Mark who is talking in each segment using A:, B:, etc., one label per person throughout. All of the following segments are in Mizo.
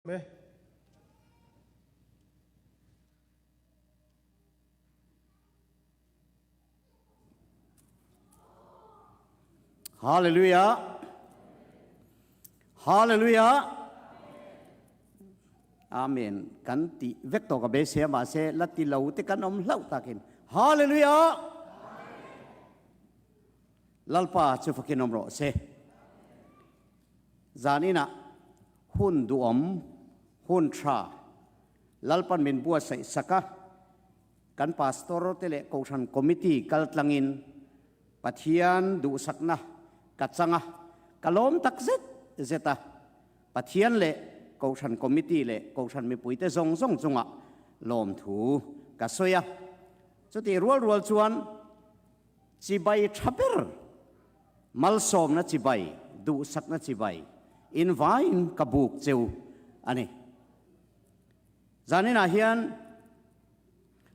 A: Me.
B: Hallelujah. Hallelujah. Amen. Kan ti vek to ka be se ma se la ti lo te kan om hlau takin. Hallelujah. Lalpa chu fakin om ro se. Zaninah hun duhawm, hun tha Lalpan min buatsaih sak a, kan Pastor te leh Kohhran Committee kal tlangin Pathian duhsakna ka chang a, ka lawm tak zet zet a, Pathian leh Kohhran Committee leh Kohhran mipuite zawng zawng chungah lawmthu ka sawi a. Chutih rual rual chuan chibai tha ber Malsawmna chibai, duhsakna chibai in vaiin ka buk cheu a ni. Zaninah hian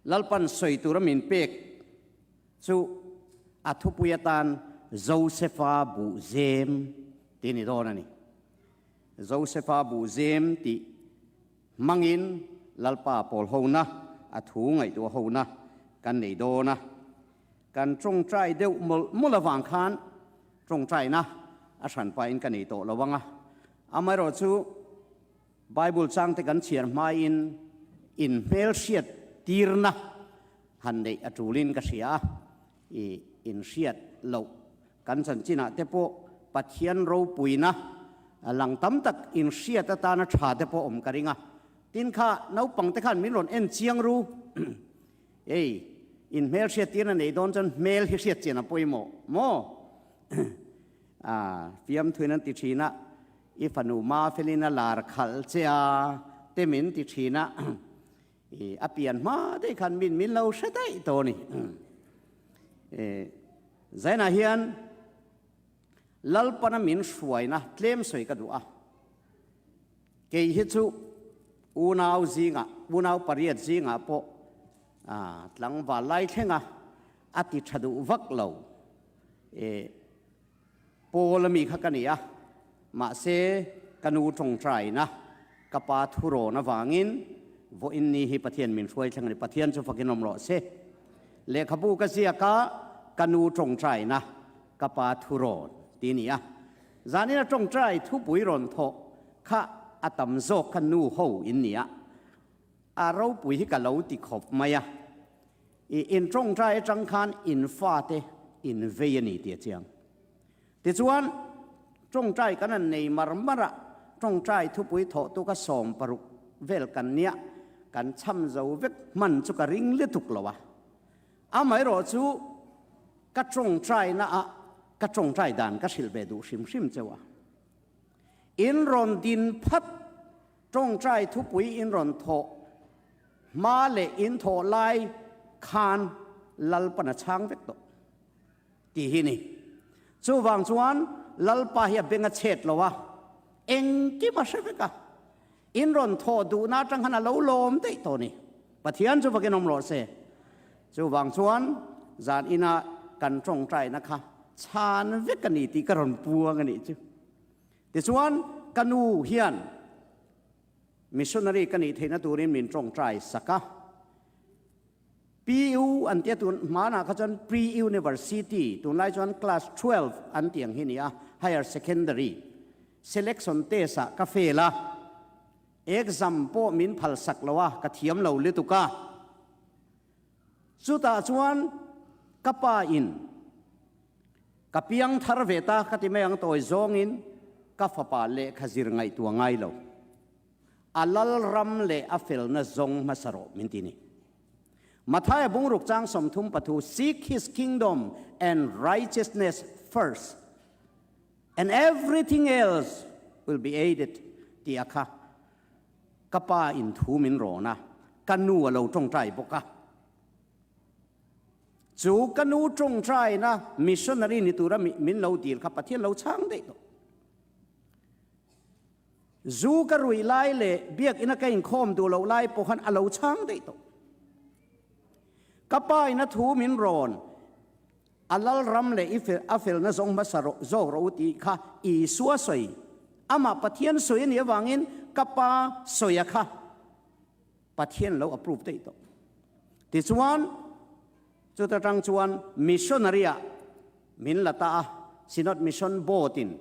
B: Lalpan sawi tura min pek chu a thupui atan Josefa buhzem tih a ni dawn a ni. Josefa buhzem tih hmangin Lalpa pawl hona, a thu ngaihtuah hona kan nei dawn a. Kan tawngtai deuh mawlh mawlh avang khan tawngtaina a hran pahin ka nei tawh lo ang a. Amaherawhchu Bible changte kan chhiar hmain inhmelhriat tirna han neih a tulin ka hria a. I inhriat loh kan chanchinah te pawh Pathian ropuina lang tam tak inhriat atana tha te pawh awm ka ring a. Tin kha naupang te khan min rawn en chiang ru. Ei, in hmel hriat tirna nei dawn chuan hmel hi hriat chian a pawimawh maw? Ah, fiamthuin an ti thin a, i fanu Mafelin a lar khalh che a, te min ti thin a, i a pian hma daih khan min min lo hre daih tawh a ni. E, Zainah hian Lalpana min hruaina tlem sawi ka duh a. Kei hi chu unau zingah, unau pariat zingah pawh tlangval lai thlenga a ti tha duh vak lo. E, Paul ami kha ka ni a, mahse ka nu tawngtaina, ka pa thurawn avangin vawiin ni hi Pathian min hruai thleng a ni. Pathian chu fakin awm rawh se. Lehkhabu ka ziak a, ka nu tawngtaina, ka pa thurawn ti a ni a. Zanin a tawngtai thupui rawn thawh kha a tam zawk kha nu ho in nia, a ropui hi ka lo ti khawp mai a. I in tawngtai atang khan in fate in vei a ni tih a chiang. Tichuan, tawngtai kan han nei mar mar a, tawngtai thupui thawh tu ka 60 vel kan nia, kan cham zo vek hman chu ka ring lutuk lo a. Amaherawh chu ka tawngtaina ah ka tawngtai dan ka hrilh ve duh hrim hrim cheu a. In rawn din phat tawngtai thupui in rawn thawh hma leh in thawh lai khan Lalpan a chhang vek tawh tih hi ni. Chuvang chuan Lalpa hi a beng a chhet lo a, engkim a hre vek a. In rawn thawh duhna atang khan a lo lawm daih tawh a ni. Pathian chu vakin awm rawh se. Chuvang chuan zan ina kan tawngtaina kha chhan vek a ni tih ka rawn puang a nih chu. Tichuan ka nu hian missionary ka nih theihna turin min tawngtai sak a. PU an tia tun hmanah kha chuan Pre-University, tunlai chuan Class 12 an tih ang hi a ni a, Higher Secondary Selection Test ah ka fail a, exam pawh min phal sak lo a, ka thiam lo lutuk a. Chutah chuan ka pa in ka piang thar ve ta ka ti mai ang tawi zawngin ka fapa lehkha zir ngaihtuah ngai lo. A lal ram leh a felna zawng hmasa rawh min ti ni. Mathaia bungruk chang 33 Seek his kingdom and righteousness first and everything else will be added tih a kha ka pa in thu min rawn a, ka nu a lo tawngtai bawk a. Chu ka nu tawngtaina missionary ni tura min lo dil kha Pathian lo chhang daih tawh. Zu ka ruih lai leh biakina ka inkhawm duh loh lai pawh khan a lo chhang daih tawh. Ka pa in a thu min rawn, a lal ram leh i a felna zawng hmasa rawh zawk rawh u tih kha Isua sawi, amah Pathian sawi a nih avangin Ka pa sawia kha Pathian lo approve daih tawh. Tichuan, chuta tang chuan missionary ah min la ta a, Synod Mission Board in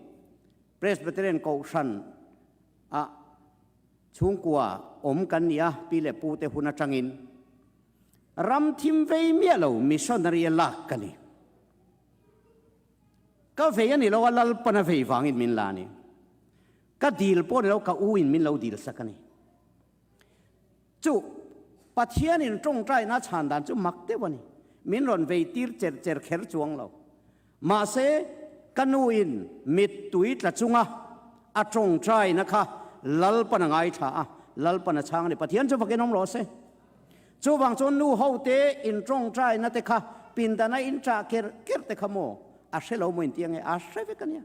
B: Presbyterian Kohhran ah chhungkua awm kan ni a, pi leh pu te hun atangin ram thim vei miah lo missionary a lak ka ni. Ka vei a ni lo a, Lalpan a vei vangin min la a ni. Ka dil pawh ni lo, ka u in min lo dil sak a ni. Chu Pathianin tawngtaina chhan dan chu mak deuh a ni. Min rawn vei tir cher cher kher chuang lo. Mahse, ka nuin mittui tla chunga a tawngtaina kha Lalpan a ngaithla a, Lalpan a chhang a ni. Pathian chu vakin awm rawh se. Chuvang chuan nu hote in tawngtaina te kha pindana in chah ker ker te kha maw a hre lo maw inti ange? A hre vek a nia.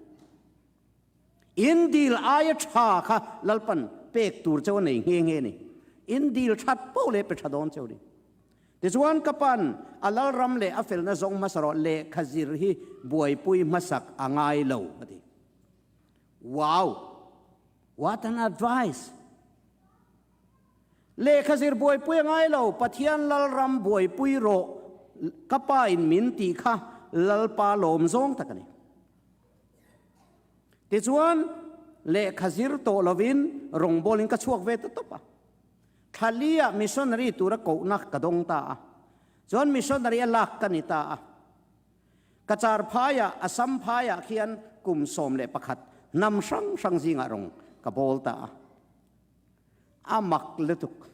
B: In dil aia tha kha Lalpan pek tur cheu a nei nghe nghe ni. In dil that poh leh pe tha dawn cheu ni. Tichuan ka pan a Lalram leh a felna zawng hmasa rawh lehkha zir hi buaipui hmasak a ngai lo a ti. Wow! What an advice! Lehkha zir buaipui a ngai lo, Pathian Lalram buaipui rawh ka pa in min tih kha Lalpa lawm zawng tak a ni. Tichuan, lehkha zir tawh lovin rawngbawlin ka chhuak ve ta tawp a. Thla liah missionary tura kohna ka dawng ta a. Chuan missionary a lak ka ni ta a. Ka char phaiah, Assam phaiah khian kum 11 hnam hrang hrang zingah rawng ka bawl ta a. A mak lutuk.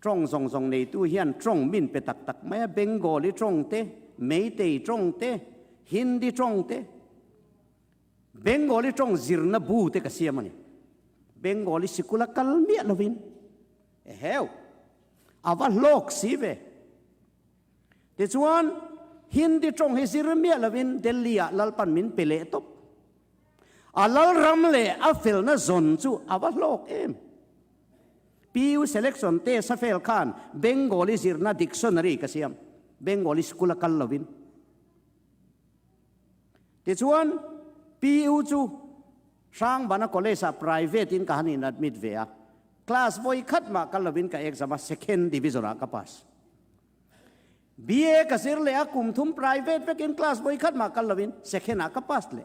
B: Tawng zawng zawng neitu hian tawng min pe tak tak mai a, Bengali tawng te, Meitei tawng te, Hindi tawng te, Bengali tawng zirna bu te ka siam a ni. Bengali sikula kal miah lovin. Eheu! A va hlawk si ve. Tichuan, Hindi tawng hi zir miah lovin Delhi-ah Lalpan min pe leh tawp. A Lalram leh a felna zawn chu a va hlawk em! PU selection test a fail khan Bengali zirna dictionary ka siam, Bengali school a kal lovin. Tichuan, PU chu Hrangbana College ah private in ka han in admit ve a, class vawi khat mah kal lovin ka exam a, second division ah ka pass. BA ka zir leh a, kum thum private vekin class vawi khat mah kal lovin second ah ka pass leh.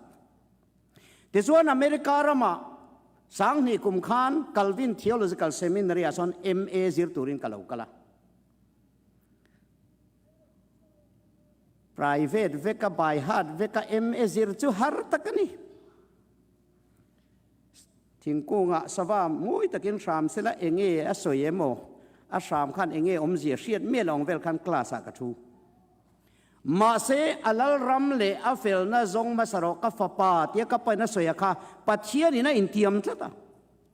B: Tichuan America ramah Sanghnih kum khan Calvin Theological Seminary ah sawn MA zir turin ka lo kal a. Private veka by heart veka MA zir chu har tak a ni. Thingkungah sava mawi takin hram sela enge a sawi emaw a hram khan enge awmzia hriat mial awng vel khan class ah ka thu. Mahse, a Lalram leh a felna zawng hmasa rawh ka fapa tia ka pain a sawi a kha Pathianin a intiam tlat a,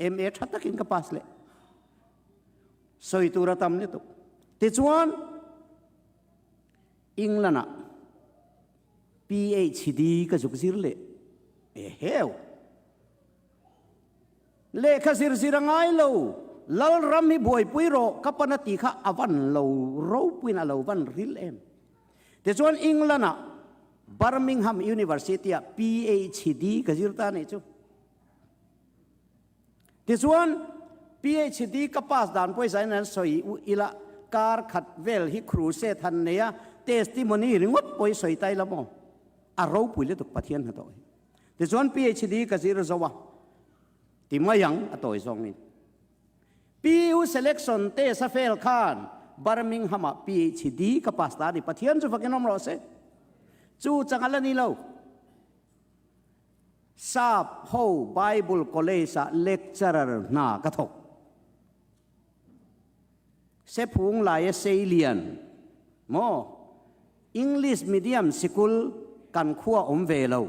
B: MA tha takin ka pass leh. Sawi tur a tam lutuk. Tichuan, England-ah PhD ka zuk zir leh. Eheu! Lehkha zir zir a ngai lo, Lalram hi buaipui rawh ka pan a ti kha a van lo ropuiin a lo van ril em. Tichuan England-ah Birmingham University-ah PhD ka zir ta a nih chu. Tichuan PhD ka pass dan pawisa in an sawi ila kar khat vel hi crusade han nei a, testimony ringawt pawh hi sawi ta ila maw? A ropui lutuk Pathian hnathawh hi. Tichuan PhD ka zir zo a, ti mai ang a tawi zawngin. PU selection test a fail khan Birmingham-ah PhD ka pass ta a ni. Pathian chu fakin awm rawh se. Chu chang a la ni lo. Sap ho Bible College-ah lecturer hna ka thawk. Sephung laia seilian maw? English medium sikul kan khua awm ve lo.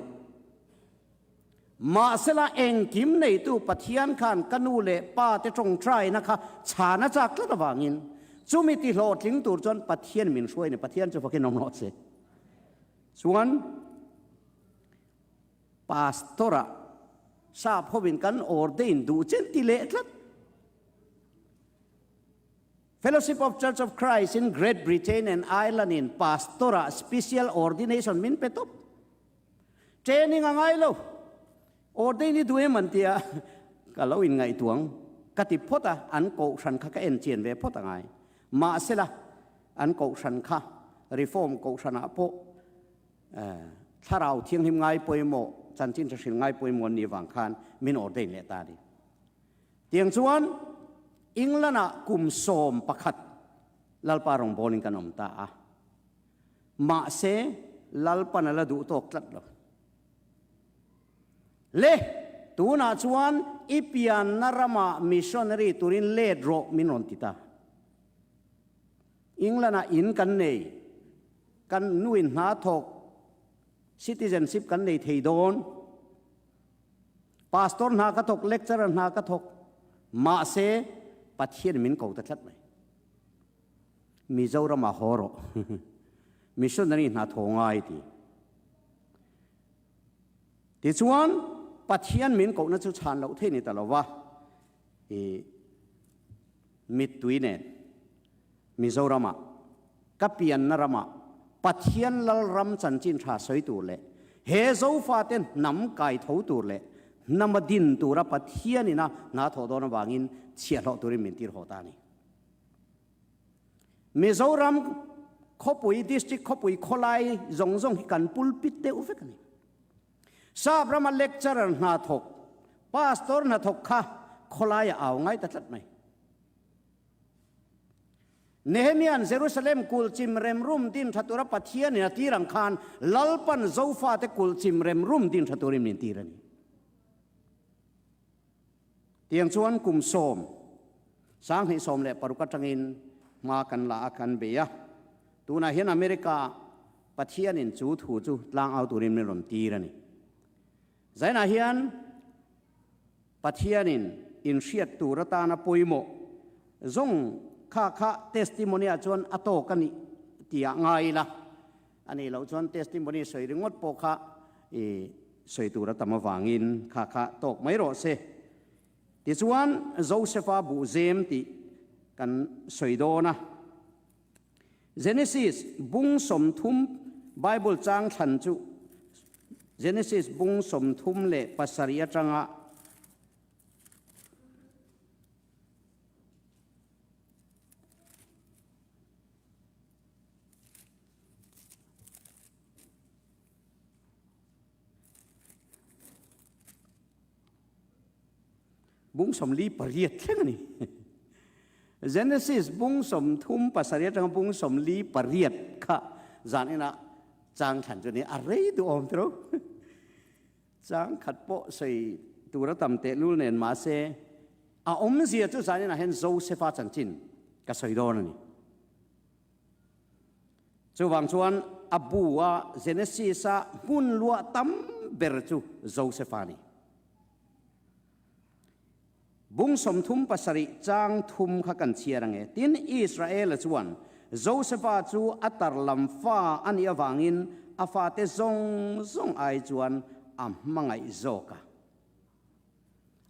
B: Mahsela engkim neitu Pathian khan ka nu leh pa te tawngtaina kha chhan a chak tlat avangin chumi ti hlawhtling tur chuan Pathian min hruai ni. Pathian chu fakin awm rawh se. Chuan Pastor-ah sap hovin kan ordain duh chen ti leh tlat. Fellowship of Church of Christ in Great Britain and Ireland in Pastor-ah special ordination min pe tawp. Training a ngai lo. Ordain hi duh em an ti a. Ka lo inngaihtuang ka ti phawt a, an kohhran kha ka en chian ve phawt a ngai. Mahsela, an kohhran kha Reform kohhranah pawh thlarau thianghlim ngai pawimawh, chanchin tha hrilh ngai pawimawh an nih avang khan min ordain leh ta a ni. Tiang chuan England-ah kum 11 Lalpa rawngbawlin kan awm ta a. Mahse, Lalpan a la duh tawk tlat lo. Le, tunah chuan i pianna ramah missionary turin let rawh min rawn ti ta. England-ah in kan nei, kan nuin hna thawk, citizenship kan nei thei dawn. Pastor hna ka thawk, lecturer hna ka thawk, mahse Pathian min ko ta tlat mai. Mizoramah haw rawh, missionary hna thaw ngai ti. Tichuan, Pathian min kohna chu chhan loh theih ni ta lo va, i mittui nen Mizoramah, ka pianna ramah Pathian Lalram chanchin tha sawi tur leh he Zofate hnam kai tho tur leh hnama din tura Pathianina hna thawh dawn avangin chhiahhlawh turin min tir haw ta a ni. Mizoram khawpui, district khawpui khawlai zawng zawng hi kan pulpit deuh vek a ni. Sap rama lecturer hna thawk, pastor hna thawk kha khawlai a au ngai ta tlat mai. Nehemia'n Jerusalem kulhchim remrum din tha tura Pathianin a tir ang khan Lalpan Zofate kulhchim remrum din tha turin min tir a ni. Tiang chuan kum sawm, 2016 atangin hma kan la a, kan bei a. Tunah hian America Pathianin chu thu chu tlangau turin min rawn tir a ni. Zainah hian Pathianin inhriat tur atana pawimawh zawng kha kha testimony-ah chuan a tawk a nih tihah ngai ila, a nih loh chuan testimony sawi ringawt pawh kha i sawi tur a tam avangin kha kha tawk mai rawh se. Tichuan, Josefa buhzem tih kan sawi dawn a. Genesis bung 30 Bible chang thlan chu Genesis bung 37 atanga Bung 48 thleng a ni. Genesis bung 37 atanga bung 48 kha zan inah chang thlan chu ni a rei duhawm tiro. Chang khat pawh sawi tura tam tehlul nen mahse a awmzia chu zan inah hian Josefa chanchin ka sawi dawn a ni. Chuvang chuan a bu a Genesis a hmun luah tam ber chu Josefa a ni. Bung 37 chang thum kha kan chhiar ange. Tin, Israela chuan Josefa chu a tar lam fa a nih avangin a fate zawng zawng ai chuan a hmangaih zawk a.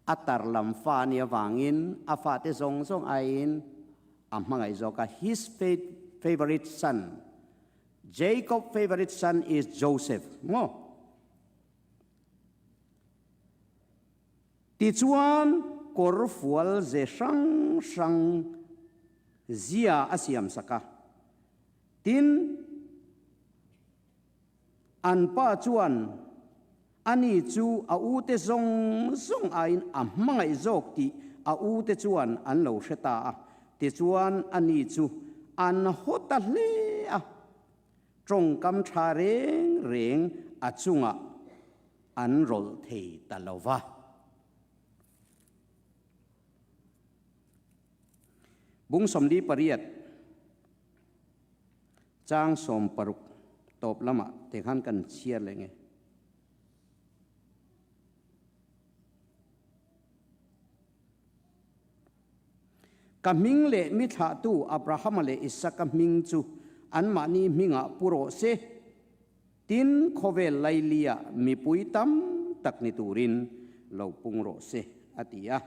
B: A tar lam fa a nih avangin a fate zawng zawng aiin a hmangaih zawk a, his favourite son, Jacob favourite son is Joseph maw? Tichuan kawr fual ze hrang hrang zia a siam sak a, tin, An pa chuan ani chu a ute zawng zawng aiin a hmangaih zawk tih a ute chuan an lo hre ta a. Tichuan ani chu an haw ta hle a, tawngkam tha reng reng a chungah an rawlh thei ta lo va. Bung 48. Chang 60 tawp lamah te khan kan chhiar leh nge. Ka hming leh mi thlahtu Abrahama leh Isaka hming chu anmahni hmingah pu rawh se, tin khawvel lailia mipui tam tak ni turin lo pung rawh se, a ti a.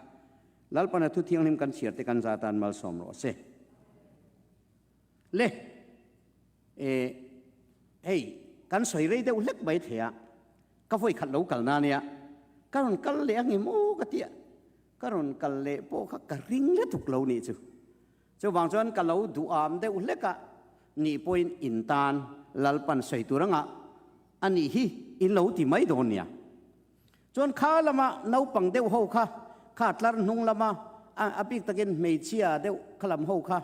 B: Lalpana thu thianghlim kan chhiar te kan za tan malsawm rawh se. Le, e, hei, kan sawi rei deuh hlek mai thei a, ka vawi khat lo kal na nia, ka rawn kal leh ang em aw ka ti a. Ka rawn kal leh pawh kha ka ring lutuk lo nih chu. Chuvang chuan ka lo duham deuh hlek a, nih pawhin in tan Lalpan sawi tur anga a nih hi in lo ti mai dawn nia. Chuan kha lama naupang deuh ho kha, kha tlar hnung lama a bik takin hmeichhia deuh kha lam ho kha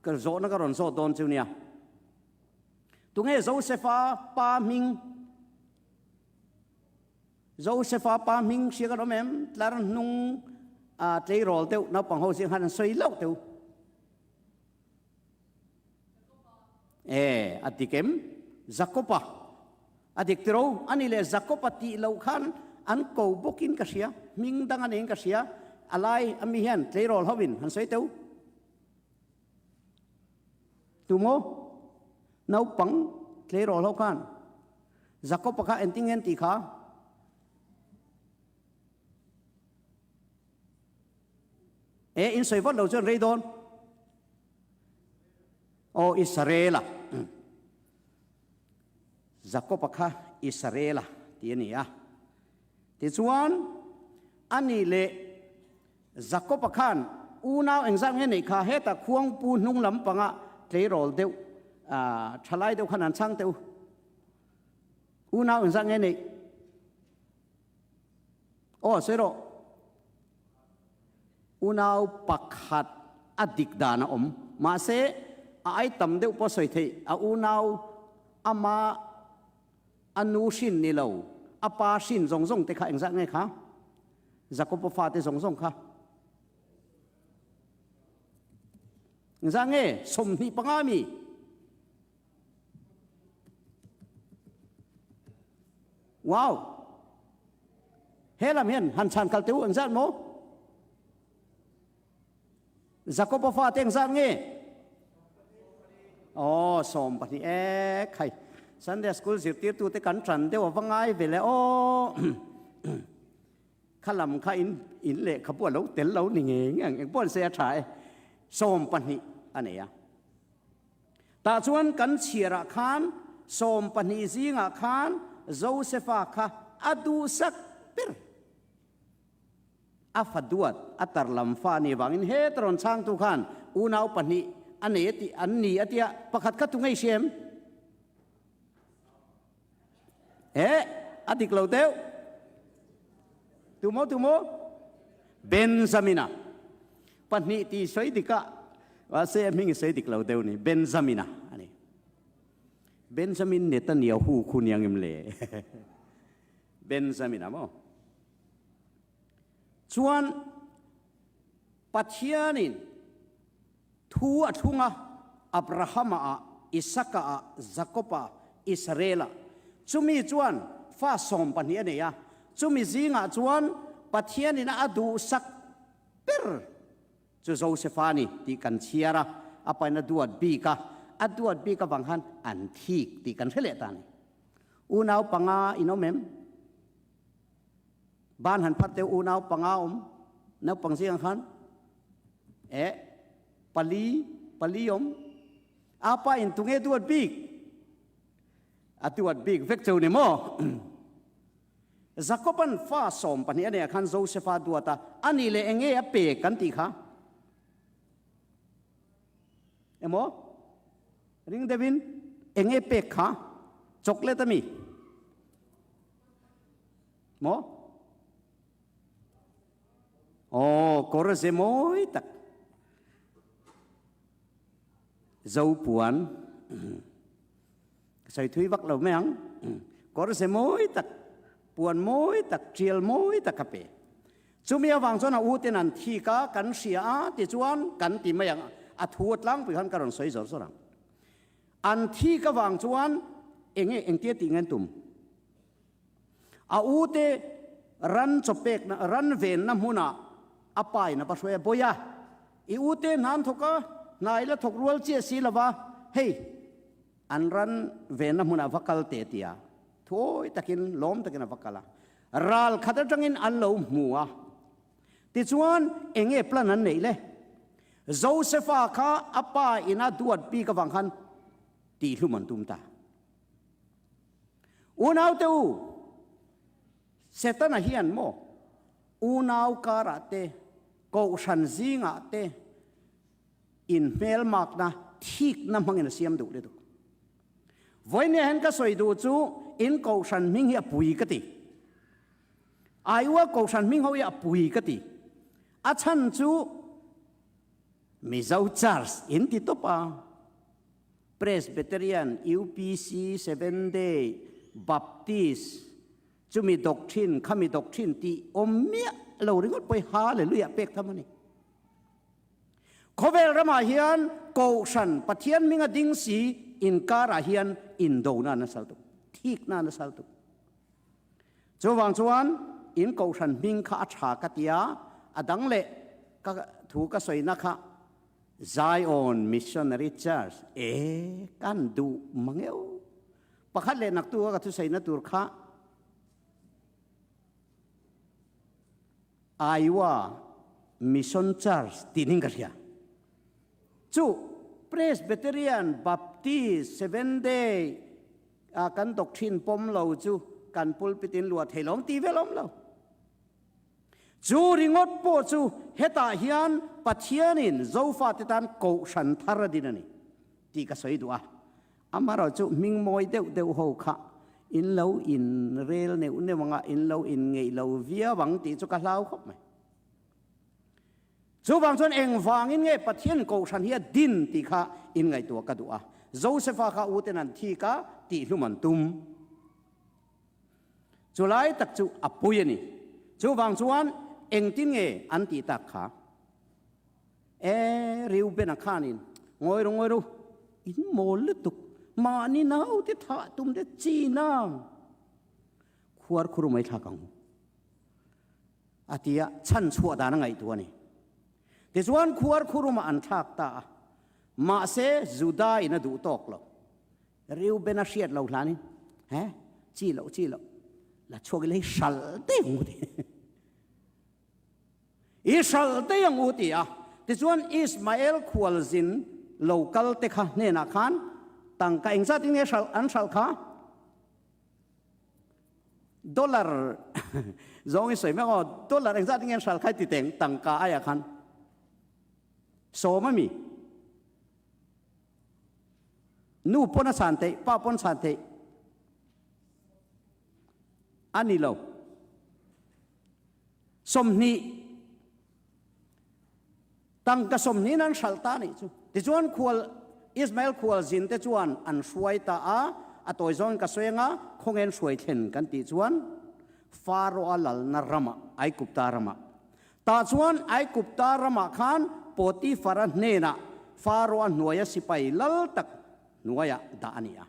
B: ka zawhna ka rawn zawt dawn chu nia. Tunge Josefa pa hming? Josefa pa hming hria kan awm em? Tlar hnung a tleirawl deuh naupang ho zing han an sawi loh teu. E, a dik em? Jakoba. A dik tiro, ani leh Jakoba tih loh khan an ko bawkin ka hria, hming dang a neiin ka hria, a lai a mi hian tleirawl hovin han sawi teu. Tumaw? Naupang tleirawl ho khan Jakob-a kha engtin nge an tih kha? E, in sawi vat lo chuan rei dawn. Aw, Israela. Jakob-a kha Israela tih a ni a. Tichuan, ani leh Jakob-a khan unau engzat nge neih kha hetah khuangpu hnung lampanga tleirawl deuh thalai deuh khan an chhang teh u. Unau engzat nge neih? Aw, sawi rawh. Unau pakhat a dik dan a awm. Mahse, a ai tam deuh pawh sawi theih. A unau ama A nu hrin ni lo, a pa hrin zawng zawng te kha engzah nge kha? Jakob-a fate zawng zawng kha engzah nge? 25 mi. Wow! He lam hian han chhan kal teh u engzat maw? Jakob-a fate engzat nge? Aw, 12 e khai. Sunday school zirtirtute kan ṭan deuh a va ngai ve le aw. Kha lam kha in in lehkhabu a lo tel lo ni ngei ngei ang, engpawh an sawi a ṭha e. 12 a nei a. Tah chuan kan chhiarah khan 12 zingah khan Josefa kha a duhsak ber. A fa duat, a tar lam fa a nih vangin heta rawn chhangtu khan unau pahnih a nei a tih an ni a tia, pakhat kha tu ngei hria em? Eh, a dik lo deuh. Tu maw, tu maw? Benjamina. Pahnih tih sawi dik a, mahse a hming i sawi dik lo deuh ni, Benjamina a ni. Benjamin Netanyahu khu niang em le? Benjamina maw? Chuan Pathianin thu a thlung a, Abrahama ah, Isaka ah, Jakob-a ah, Israel-ah. Chumi chuan fa 12 a nei a, chumi zingah chuan Pathianin a duhsak ber chu Josefa a ni tih kan chhiar a, a pain a duat bik a, a duat bik avang khan an thik tih kan hre leh ta a ni. Unau panga in awm em? Ban han phat deuh unau panga awm naupang zingah khan eh pali pali awm apa in tunge duat bik a duat bik vek cheu ni maw Jacoban fa 12 a neih ah khan Josefa duat a ani leh enge a pek kan tih kha emaw ring deuhin enge pek kha chocolate ami Maw? Aw, kawr ze mawi tak. Zopuan. Ka sawi thui vak lo mai ang. Kawr ze mawi tak, puan mawi tak, tial mawi tak ka pe. Chumi avang chuan a u ten an thik a, kan hria a, tichuan kan ti mai ang. A thu a tlangpui khan ka rawn sawi zawr zawr ang. An thik avang chuan enge engtia tih nge an tum? A ute ran chawpekna, ran venna hmunah a pa in a va hruai a, Bawiha, i ute hna an thawk a, hna i la thawk rual chiah si lo va, hei, an ran venna hmunah va kal teh tia thuawi takin, lawm takin a va kal a. Ral khat atangin an lo hmu a. Tichuan, eng nge plan an neih le? Josefa kha a pa ina duat bik avang khan tihhlum an tum ta. Unaute u, Setana hian maw? Unau karah te, kohhran zingah te inhmelmakna, thikna hmangin a siam duh lutuk. Vawinia hian ka sawi duh chu in kohhran hming hi a pui ka ti. Aiua kohhran hming ho hi a pui ka ti. A chhan chu Mizo Church in ti tawp a, Presbyterian, UPC, Seventh Day, Baptist, chumi doctrine, khami doctrine tih awm miah lo ringawt pawh hi Hallelujah pek tham a ni. Khawvel ramah hian Kohhran Pathian hminga ding si inkarah hian indona a nasal tuk, thikna a nasal tuk. Chuvang chuan in Kohhran hming kha a tha ka ti a, a dang leh ka thu ka sawina kha Zion Missionary Church e kan duh mangeu. Pakhat leh naktu a ka thusaina tur kha Iowa Mission Church tih ning ka hria. Chu Presbyterian, Baptist, Seventh Day a kan doctrine pawm lo chu kan pulpit in luah thei lo ang tih vel a awm lo. Chu ringawt pawh chu hetah hian Pathianin Zofate tan kohhran thar a din a ni tih ka sawi duh a. Amaherawh chu hming mawi deuh deuh ho kha in lo in rel neuh neuh anga in lo in ngeih lo viau ang tih chu ka hlau khawp mai. Chuvang chuan engvangin nge Pathian kohhran hi a din tih kha in ngaihtuah ka duh a. Josefa kha uten an thik a, tihhlum an tum. Chulai tak chu a pui a ni. Chuvang chuan engtin nge an tih tak kha? E, Reubena khanin, Ngawi ru, ngawi ru, in mawl lutuk, mahni naute thah tum te chi nang khuar khur mai thlak ang u. A ti a, chhan chhuah dan a ngaihtuah a ni. Tichuan khuar khurumah an thlak ta a, mahse Juda in a duh tawk lo. Reuben a hriat lo hlanin, He, chi loh, chi loh, la chhuak ila hi hral daih ang u ti. I hral daih ang u ti a. Tichuan Ismael khualzin lo kal te kha hnenah khan tangka engzat in nge hral an hral kha? Dollar zawng i sawi mek aw, dollar engzat in nge an hral kha i ti teng tangka aiah khan sawm a mi? Nu pawn a chhan theih, pa pawn chhan theih a ni lo. 20 tangka 20 an hralh ta nih chu. Tichuan khual Ismael khual zin te chuan an hruai ta a, a tawi zawngin ka sawi anga khawngen hruai thlen kan tih chuan Pharaoh-a lalna ramah, Aigupta ramah. Tah chuan Aigupta ramah khan Potifara hnenah Pharaoh-a hnuaia sipai lal tak hnuaiah dah a ni a.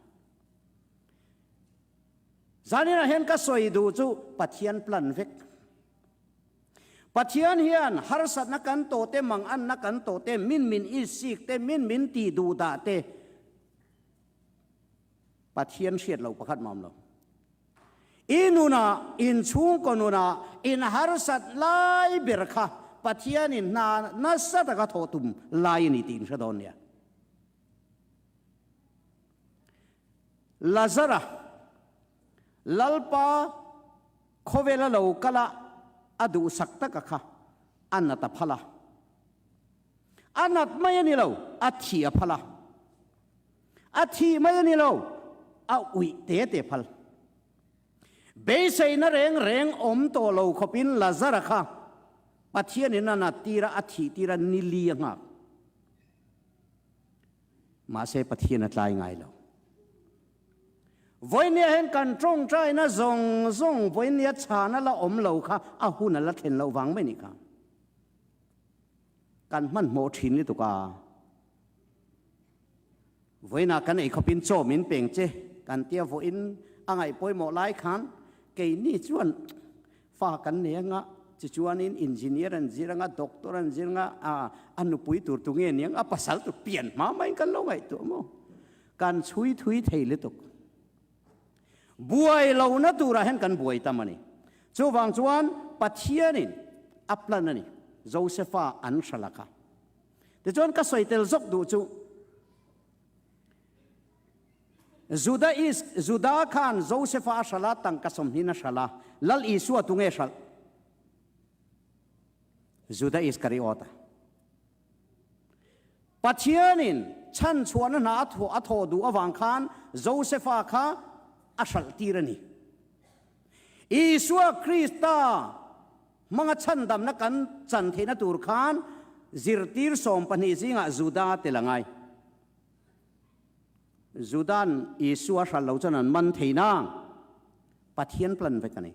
B: Zaninah hian ka sawi duh chu Pathian plan vek. Pathian hian harsatna kan tawh te, manganna kan tawh te, min min isik te, min min tih duh dah te, Pathian hriat loh pakhat mah awm lo. I nunah, inchhungkaw nunah, in harsat lai ber kha Pathianin hna nasa taka thawh tum lai a ni tih in hre dawn nia. Lazara, Lalpa khawvela lo kala a duhsak taka kha a nat a phal a. A nat mai a ni lo, a thih a phal a. A thih mai a ni lo, a uih te te phal. Beiseina reng reng awm tawh lo khawpin Lazara kha Pathianin a nat tir a, a thih tir a, ni li a nghak. Mahse Pathian a tlai ngai lo. Vawinia hian kan tawngtaina zawng zawng vawinia chhana la awm lo kha a hun a la thlen loh vang mai ni kha. Kan hmanhmawh thin lutuk a. Vawiinah kan ei khawpin chaw min peng che kan tia vawiin a ngaih pawimawh lai khan keini chuan fa kan nei anga tichuanin engineer an zir anga doctor an zir anga a nupui tur tu nge niang a pasal tur pian hma maiin kan lo ngaihtuah maw kan chhui thui thei lutuk. Buai lohna turah hian kan buai tam a ni. Chuvang chuan Pathianin a plan a ni Josepha an hra laka. Tichuan ka sawi tel zawk duh chu Juda is Juda khan Josefa a hralh a, tangka 20 a hralh a, Lal Isua tunge hralh? Juda Iskariota. Pathianin chhanchhuahna hna a thawh duh avang khan Josefa kha a hralh tir a ni. Isua Krista hmanga chhandamna kan chan theihna tur khan zirtir 12 zingah Juda tel a ngai. Juda'n Isua hralh lo chuan an man thei nang. Pathian plan vek a ni.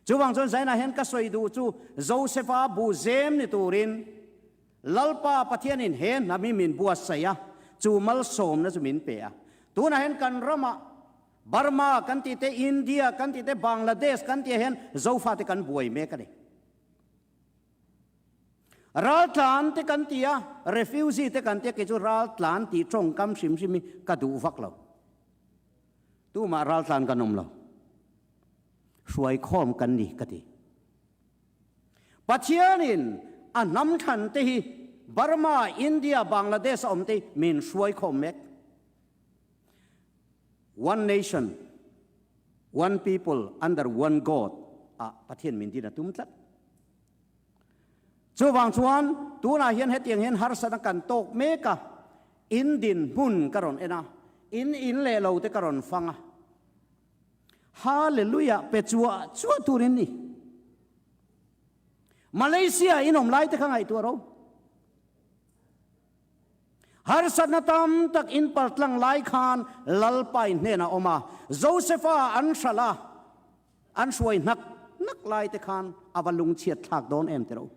B: Chuvang chuan Zainah hian ka sawi duh chu Josefa bu zem ni turin Lalpa Pathianin he hnam hi min buatsaih a, chu malsawmna chu min pe a. Tunah hian kan ramah Burma kan tih te, India kan tih te, Bangladesh kan tih ah hian Zofate kan buai mek a ni. Raltlan te kan ti a, refugee te kan ti a, kei chu raltlan tih tawngkam hrim hrim hi ka duh vak lo. Tumah raltlan kan awm lo. Hruaikhawm kan ni ka ti. Pathianin a hnam thlan te hi Burma, India, Bangladesh a awm te hi min hruaikhawm mek. One nation, one people under one God ah Pathian min din a tum tlat. Chuvang chuan tunah hian hetiang hian harsatna kan tawk mek a, in dinhmun ka rawn en a, in in leh lo te ka rawn fang a. Hallelujah pe chuah chuah tur in ni. Malaysia in awm lai te kha ngaihtuah ro. Harsatna tam tak in paltlang lai khan Lalpa in hnenah awm a, Josefa an hralh a, an hruai hnak hnak lai te khan a va lungchhiat thlak dawn em tiro.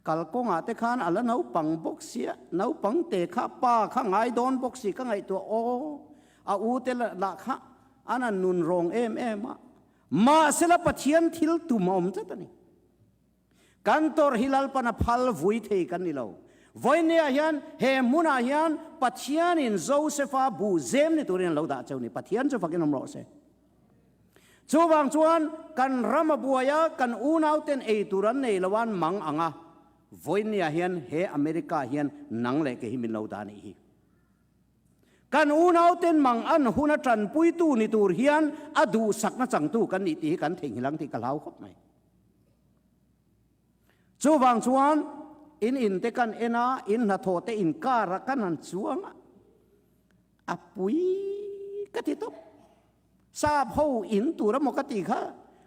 B: Kalkawngah te khan a la naupang bawk sia, naupang te kha pa kha ngai dawn bawk si ka ngaihtuah aw, a u te lah kha an an nun rawng em em a, mahsela Pathian thil tum a awm tlat a ni. Kan tawrh hi Lalpan a phal vui thei kan ni lo. Vawinia hian he hmunah hian Pathianin Josefa bu zem ni turin a lo dah cheu ni. Pathian chu fakin awm rawh se. Chuvang chuan kan ram a buai a, kan unauten ei tur an nei lo an mang ang a, vawinia hian he America hian nang leh kei hi min lo dah nih hi. Kan unauten mang an hun a tanpuitu ni tur hian a duhsakna changtu kan nih tih hi kan theihnghilh ang tih ka hlau khawp mai. Chuvang chuan in in te kan en a, in hnathawh te in car a kan han chuang a, a pui ka ti tawp. Sap ho in tur emaw ka tih kha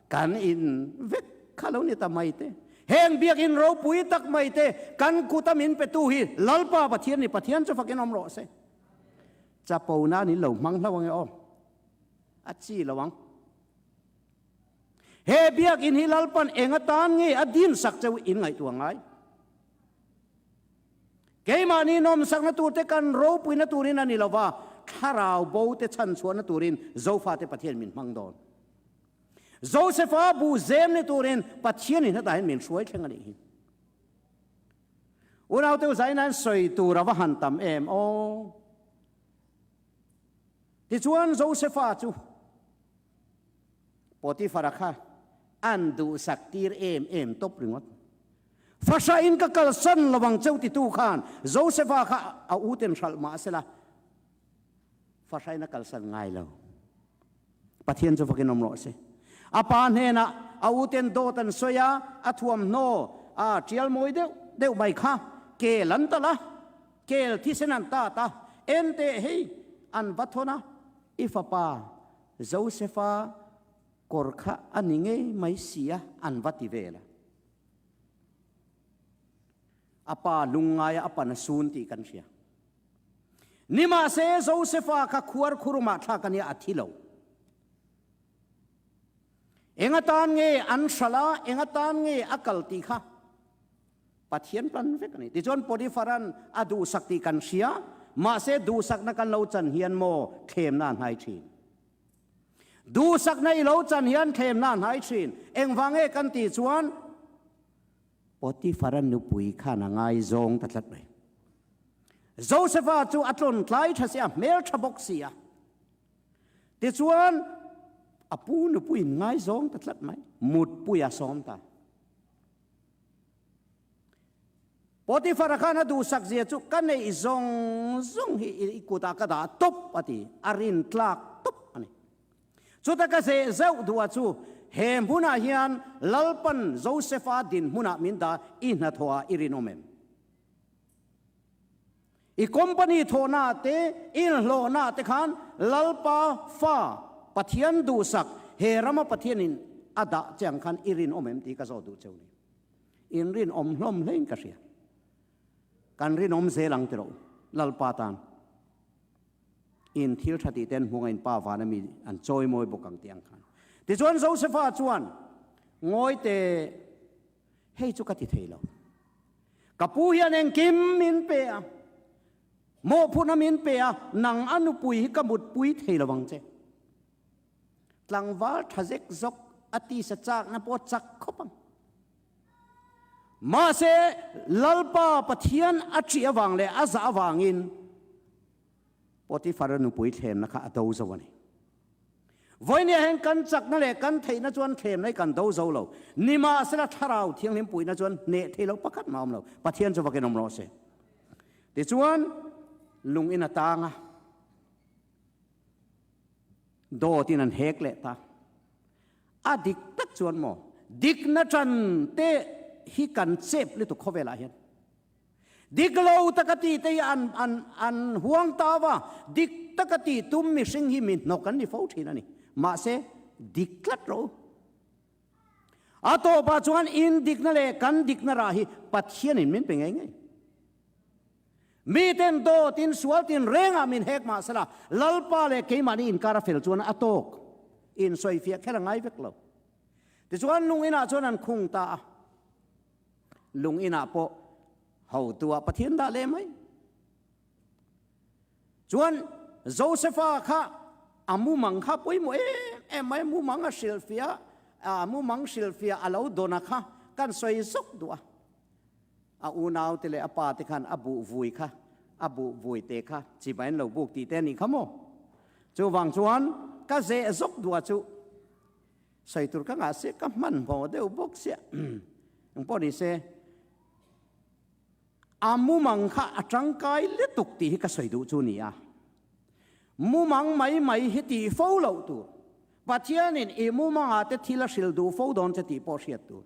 B: kan in vek kha lo ni ta mai te. Heng biakinn ropui tak mai te kan kut a min petu hi Lalpa Pathian ni, Pathian chu fakin awm rawh se. Chapo nan in lo hmang hlo ange aw. A chi lo ang. He biakinn hi Lalpan eng atan nge a din sak cheu in ngaihtuah ngai. Keimahni nawmsakna turte kan ropuina turin a ni lo va, thlarau bote chhanchhuahna turin Zofate Pathian min hmang dawn. Josefa bu zem ni turin Pathianin hetah hian min hruai thleng a nih hi. Unaute u zainain sawi tur a va han tam em aw. Tichuan Josefa chu Potifara kha an duhsak tir em em tawp ringawt. Fahrain ka kalsan lo ang cheu titu khan Josefa kha a u ten hralh mah sela fahrain a kalsan ngai lo. Pathian chu fakin awm rawh se. A pa hnenah a u ten dawt an sawi a, a thuamhnaw a tial mawi deuh deuh mai kha kel an talh a, kel thisen an tat a, en teh hei an va thawn a, i fapa Josefa kawr kha a ni ngei mai si a, an va ti vel a. A pa lungngaia a pan a sun tih kan hria. Nimahse, Josefa kha khuar khurumah thlak a nia, a thi lo. Eng atan nge an hralh a, eng atan nge a kal tih kha Pathian plan vek a ni. Tichuan Potiphara'n a duhsak tih kan hria, mahse duhsakna kan lo chan hian maw thlemna a hnai thin. Duhsakna i lo chan hian thlemna a hnai thin. Engvang nge kan tih chuan Potiphara nupui khan a ngaizawng ta tlat mai. Josefa chu a tlawn tlai tha si a, hmel tha bawk si a. Tichuan a pu nupuiin ngaizawng ta tlat mai. Mutpui a sawm ta. Potifara khan a duhsak zia chu ka neih zawng zawng hi i kutah ka dah tawp a ti, a rin tlak tawp a ni. Chuta ka zeh zeuh duh a chu He hmunah hian Lalpan Josefa dinhmunah min dah i hnathawhah i rinawm em? I company thawhnaah te, i inhlawhnaah te khan Lalpa fa Pathian duhsak he rama Pathianin a dah che ang khan i rinawm em tih ka zawh duh cheu ni. In rinawm hlawm hlein ka hria. Kan rinawm zel ang tiraw Lalpa tan. In thil tha tih ten hmunga in pa vana mi an chawi mawi bawk ang tih ang khan. Tichuan Josefa chuan ngawi teh hei chu ka ti thei lo. Ka pu hian engkim min pe a, mawhphurhna min pe a, nang a nupui hi ka mutpui thei lo ang che. Tlangval tha zek zawk a tisa chakna pawh chak khawp ang. Mahse, Lalpa Pathian a ṭih avang leh a zah avangin Potifara nupui thlemna kha a do zo a ni. Vawinia hian kan chakna leh kan theihna chuan thlemna hi kan do zo lo. Nimahsela Thlarau Thianghlim puihna chuan hneh thei lo pakhat mah a awm lo. Pathian chu vakin awm rawh se. Tichuan, lung in a tang a, dawtin an hek leh ta. A dik tak chuan maw? Dikna ṭan te hi kan chep lutuk khawvelah hian. Dik lo taka ti te hi an an an huang ta va, dik taka ti tum mihring hi mi hnawk an ni fo ṭhin a ni. Mahse, dik tlat rawh u. A tawpah chuan indikna leh kan dikna rah hi Pathianin min pe ngei ngei. Miten dawtin sual tin rengah min hek mah sela, Lalpa leh keimahni inkar a fel chuan a tawk. Insawifiah kher a ngai vek lo. Tichuan lung inah chuan an khung ta a. Lung inah pawh hotuah Pathian dah leh mai. Chuan Josefa kha a mumang kha pawimawh em em mai, mumang a hrilhfiah, a mumang hrilhfiah a lo dawn a kha kan sawi zawk duh a. A unaute leh a pate khan a buh vui kha, a buh vui te kha chibai an lo buk tih te a nih kha maw? Chuvang chuan ka zeh zawk duah chu sawi tur ka ngah sia, ka hmanhmawh deuh bawk sia. Engpawh ni se, a mumang kha a tangkai lutuk tih hi ka sawi duh chu ni a. Mumang mai mai hi tih fo loh tur. Pathianin i mumangah te thil a hrilh duh fo dawn che tih pawh hriat tur.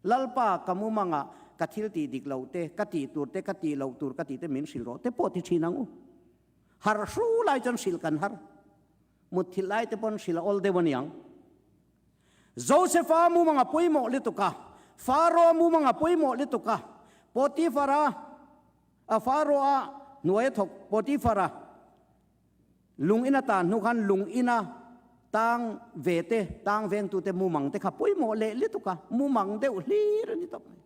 B: Lalpa, ka mumangah ka thil tih dik loh te, ka tih tur te, ka tih loh tur ka tih te min hrilh rawh te pawh ti thin ang u. Harh hru lai chuan hrilh kan har. Mutthilh lai te pawn hrilh a awl deuh a niang. Josefa mumanga pawimawh lutuk a, Faro mumanga pawimawh lutuk a, Potifara, a Faro-a hnuaia thawk Potifara, Lung ina tan hnu khan lung ina tang ve te, tang vengtute mumang te kha pawimawh leh lutuk a, mumang deuh hlir a ni tawp mai.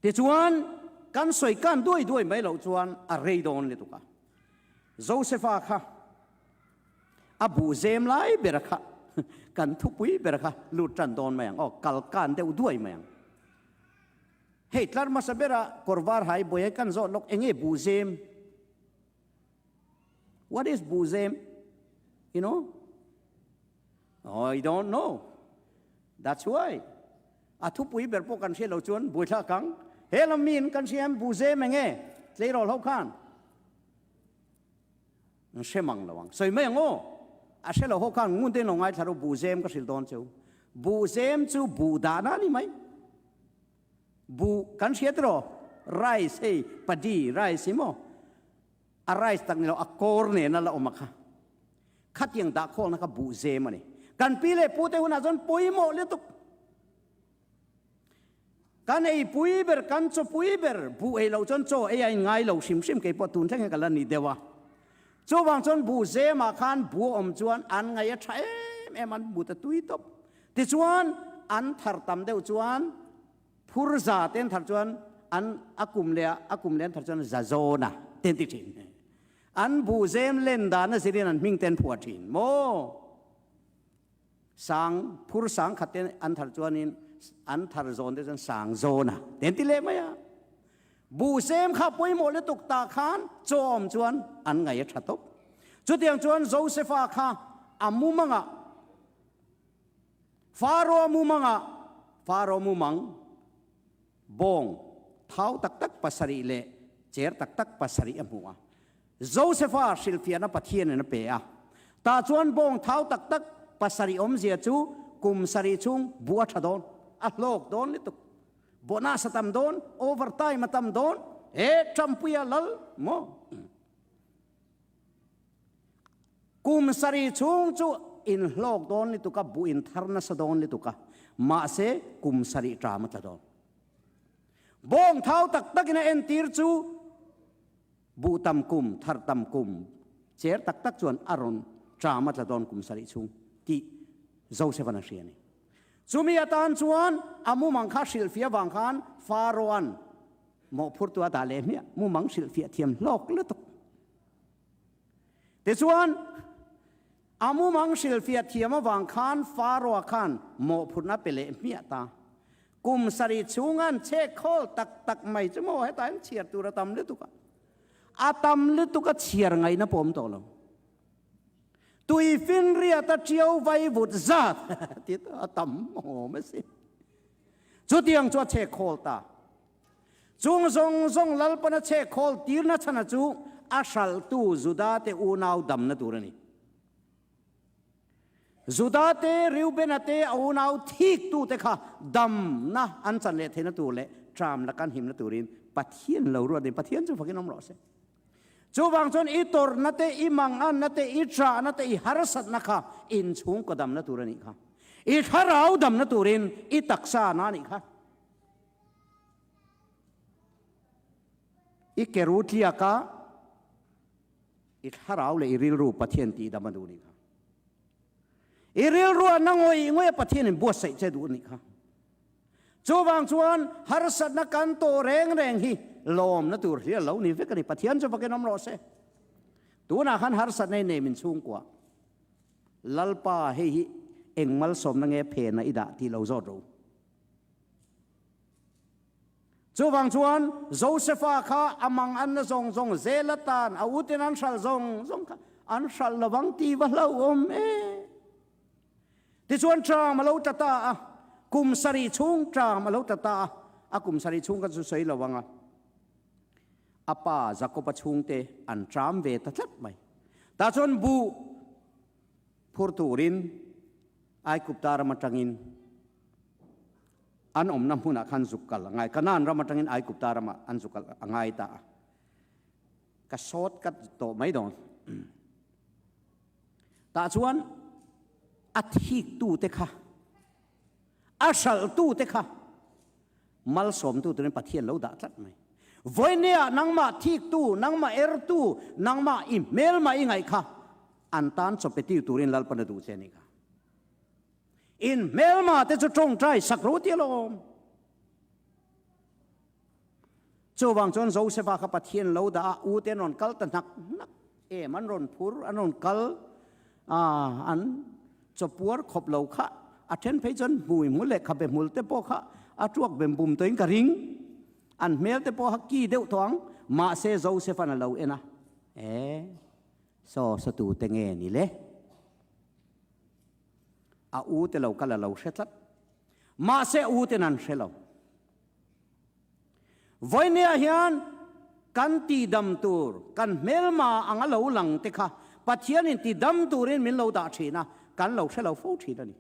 B: Tichuan, kan sawi kan duai duai mai loh chuan a rei dawn lutuk a. Josefa kha a buh zem lai bera kha kan thupui bera kha lut tan dawn mai ang aw, kal kan deuh duai mai ang. Hei tlar hmasa bera kawr var hai buai kan zawh lawk enge buhzem? What is buhzem? You know? Oh, you don't know. That's why. A thupui ber pawh kan hriat lo chuan buaithlak ang. He lam miin kan hria em buhzem enge? Tleirawl ho khan. An hre mang lo ang. Sawi mai ang aw. A hre lo ho khan ngun te in lo ngaithla ru buhzem ka hrilh dawn cheu. Buhzem chu buh dahna a ni mai. Buh kan hriat rawh, rice hei padi rice hi maw, a rice tak ni lo a kawr nena la awm a kha. Khatiang dah khawlna kha buh zem a ni. Kan pi leh pu te hunah chuan pawimawh lutuk. Kan ei pui ber, kan chaw pui ber, buh ei loh chuan chaw ei a inngai lo hrim hrim kei pawh tun thleng hian ka la ni deuh a. Chuvang chuan buh zemah khan buh a awm chuan an ngaih a tha em em an mut a tui tawp. Tichuan, an thar tam deuh chuan phur za te an thar chuan an a kum leh a, a kum leh an thar chuan za zawna te an ti thin. An buhzem len dan a zirin an hming te an phuah thin maw? Sang, phur sang khat te an thar chuanin an thar zawn te chuan sang zawna te an ti leh mai a. Buhzem kha pawimawh lutuk tah khan chaw awm chuan an ngaih a tha tawp. Chutiang chuan Josefa kha a mumangah Faro mumangah Faro mumang bawng thau tak tak pasarih leh cher tak tak pasarih a hmu a. Josefa hrilhfiahna Pathianin a pe a. Tah chuan bawng thau tak tak pasarih awmzia chu kum sarih chhung buh a tha dawn, a hlawk dawn lutuk. Bonus a tam dawn, overtime a tam dawn, he Trumpuia lal maw? Kum sarih chhung chu in hlawk dawn lutuk a, buh in thar nasa dawn lutuk a, mahse kum sarih ṭam a tla dawn. Bawng thau tak takin a entir chu buh tam kum, thar tam kum, cher tak tak chuan a rawn ṭam a tla dawn kum sarih chhung tih Joseph-a'n a hria a ni. Chumi atan chuan a mumang kha hrilhfiah vang khan Pharaoh-a'n mawhphurtu a dah leh hmiah, mumang hrilhfiah thiam hlawk lutuk. Tichuan, a mumang hrilhfiah thiam avang khan Pharaoh-a khan mawhphurhna pe leh hmiah ta. Kum sarih chhunga'n chhek khawl tak tak mai chu maw hetah hian chhiar tur a tam lutuk a. A tam lutuk a chhiar ngaihna pawh awm tawh lo. Tui finriat a ṭiau vai vut zat tih a tam awm a si. Chutiang chu a chhek khawl ta. Chung zawng zawng Lalpana chhek khawl tirna chhana chu a hralhtu Judate unau damna tur a ni. Judate, Reubena te a unau thiktute kha damna an chan leh theihna tur leh ṭam laka an himna turin Pathian lo ruat a ni. Pathian chu fakin awm rawh se. Chuvang chuan i tawrhna te, i manganna te, i ṭahna te, i harsatna kha inchhungkaw damna tur a nih kha. I thlarau damna turin i taksa na a nih kha. I keru tliaka i thlarau leh i rilru Pathian tihdam a duh nih kha. I rilru a na ngawih ngawih a Pathianin buatsaih che duh nih kha. Chuvang chuan harsatna kan tawh reng reng hi lawmna tur hlial lo ni vek a ni. Pathian chu vakin awm rawh se. Tunah khan harsatna i nei min chhungkua. Lalpa hei hi eng malsawmna nge phena i dah tih lo zawt ro. Chuvang chuan Josefa kha a mang anna zawng zawng zel atan a utin an hral zawng zawng kha an hral lovang tih va hlauhawm e. Tichuan ṭam a lo tla ta a, kum sarih chhung ṭam a lo tla ta a, a kum sarih chhung kha chu sawi lo ang a, a pa Jakob-a chhungte an ṭam ve ta tlat mai. Tah chuan buh phur turin Aigupta ram aṭangin an awmna hmunah khan zuk kal a ngai, Kanaan ram aṭangin Aigupta ramah an zuk kal a ngai ta a. Ka sawt kat tawh mai dawn. Tah chuan a thiktute kha, a hralhtute kha malsawmtu turin Pathian lo dah tlat mai. Vawinia nangmah thiktu, nangmah ertu, nangmah i hmelmah i ngaih kha an tan chawpetir turin Lalpan a duh che a nih kha. In hmelma te chu tawngtai sak ro ti alawm. Chuvang chuan Josefa kha Pathian lo dah a, u te an rawn kal ta hnak hnak em, an rawn phur, an rawn kal a, an chawpuar khawp lo kha, a then phei chuan hmui hmul leh khabe hmul te pawh kha a tuak bem bum tawhin ka ring, an hmel te pawh kha ki deuh tawh ang, mahse Josefa'n a lo en a, e, saw saw tu te nge ni le? A u te lo kal a lo hre tlat, mahse a u ten an hre lo. Vawinia hian kan tidam tur, kan hmelma anga lo lang te kha Pathianin tidam turin min lo dah thin a, kan lo hre lo fo thin a ni.